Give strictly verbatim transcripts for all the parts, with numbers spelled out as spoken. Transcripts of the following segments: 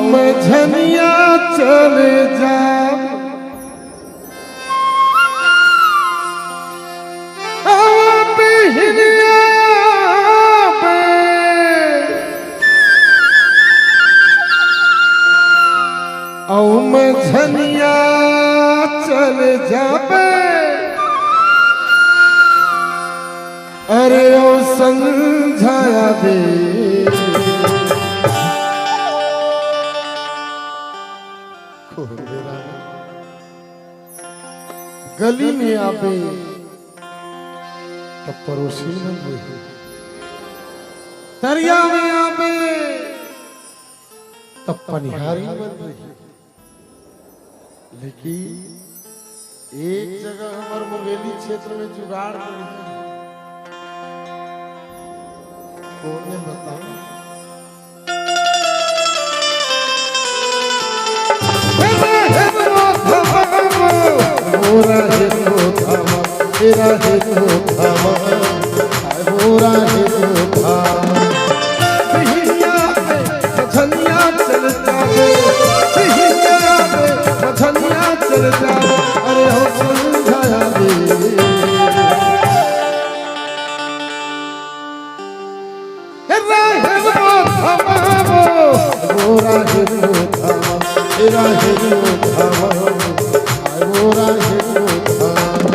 मझनिया चल जा, अब हिनिया बे, अउ मझनिया चल जाबे। अरे ओ संझाया दे। गली में आबे त परोसी मन रही, तरिया में आबे त पनिहारी मन रही। लेकिन एक जगह हमर मुंगेली क्षेत्र में जुगाड़ बढ़िया हे। कोने बताओ? हे रे, हे रे, ओ धामा, मोरा हे तो धामा, तेरा हे तो धामा, हाय मोरा हे तो धामा। बिहिनिया बे, मझनिया चल जाबे, बिहिनिया बे, मझनिया चल जाबे, अरे हो संझाया दे। हे रे, हे रे, ओ धामा, मोरा हे तो धामा, तेरा हे तो धामा, हाय मोरा हे तो धामा।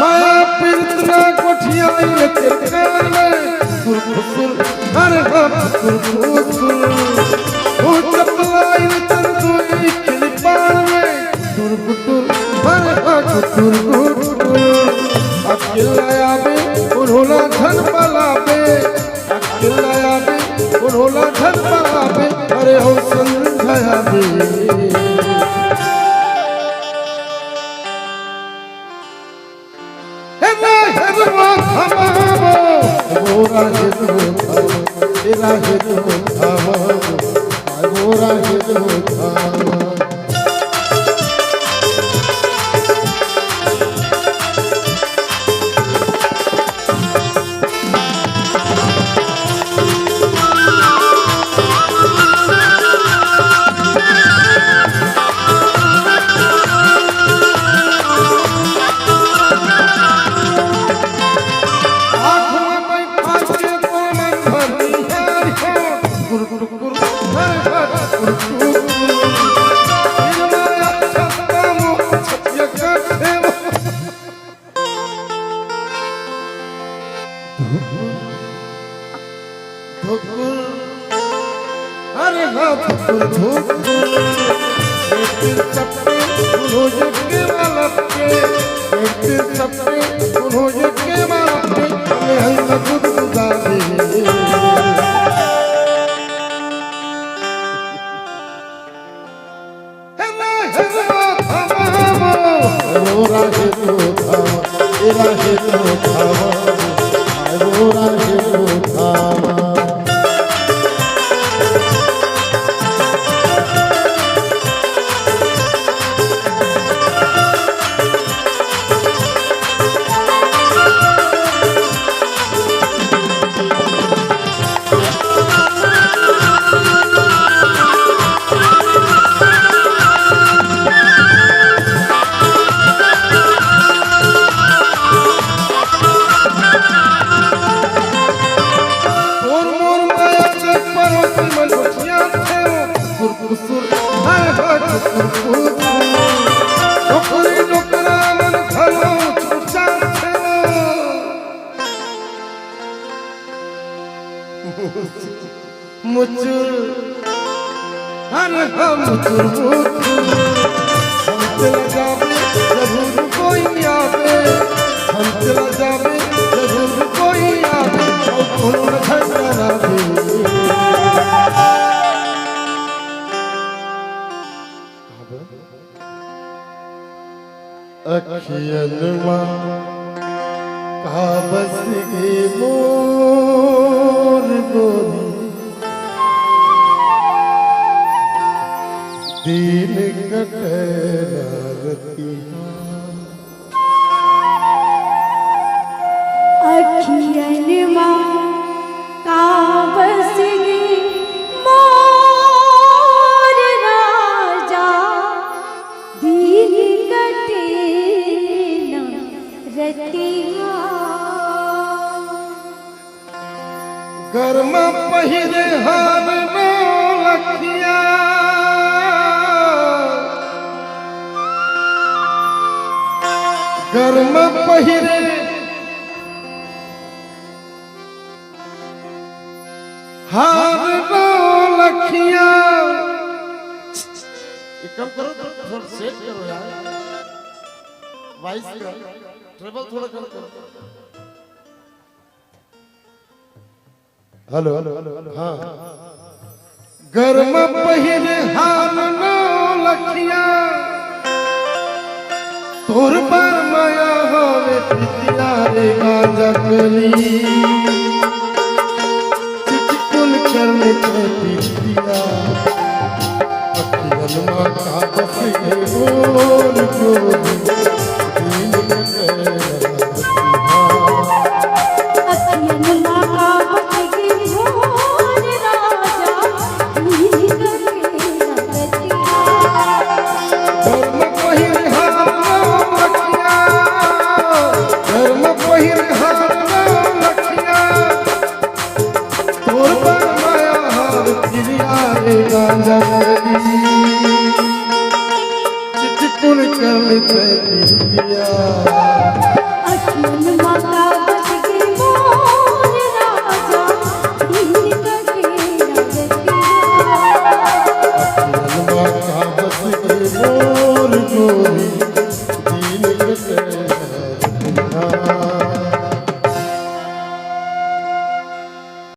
माया पीरत ना गोठियाइन तेरे कान में, सुर फुसुर, अरे हाँ, फुसुर फुसुर। ओ चपलाइन तेरे दुई किली पान में, टुर पुटुर, अरे हाँ, टुर पुटुर। अकेला आबे, उन्होंने धन पलाबे, अकेला आबे, उन्होंने धन पलाबे, अरे हो संझाया दे। हे रे, हे रे, ओ धामा, मोरा हे तो धामा, तेरा हे तो धामा, हाय मोरा हे तो धामा। धुकुर, अरे हाँ, धुकुर, धुकुर। पेट चप्पे, उन्हों ये के वाला पे। पेट चप्पे, उन्हों ये के वाला पे। अरे हल्का गुदगुदा दे। तोर मोर माया के परोसी मन गोठियाथे ओ, सुर कुसुर, हर हर सुर कुसुर। डोकरी डोकरा मन घलो चुचाथे ओ। मुचुर, अरे हाँ, मुचुर, मुचुर। हम चला जाबे जरूर कोई आबे, हम चला जाबे जरूर कोई आबे, और कोनो न झगड़ा ना दे। अखियन मा का बस गे मोर गोरी, दिन कटे रतिहा। अखियन मा का बस गे मोर राजा, दिन कटे न रतिहा। गरमा पहिरे हार नौ लखिया, गरमा पहिरे हार नौ लखिया। एक काम करो, थोड़ा सेट करो यार, वॉइस का ट्रेबल थोड़ा कम करो। हेलो, हाँ। गरमा पहिरे हार नौ लखिया, तोर बर मया हवे प्रीतिया रे गांजा कली। चिटकुन करले ते प्रीतिया, अखियन मा का बस गे मोर गोरी, दिन कटे रतिहा। अखियन मा का बस गे मोर राजा, दिन कटे न रतिहा। गरमा पहिरे हार नौ लखिया, गरमा पहिरे हार नौ लखिया, तोर बर मया हवे प्रीतिया रे गांजा कली। चिटकुन करले ते प्रीतिया। अखियन मा का बस गे मोर राजा, दिन कटे न रतिहा। अखियन मा का बस गे मोर गोरी,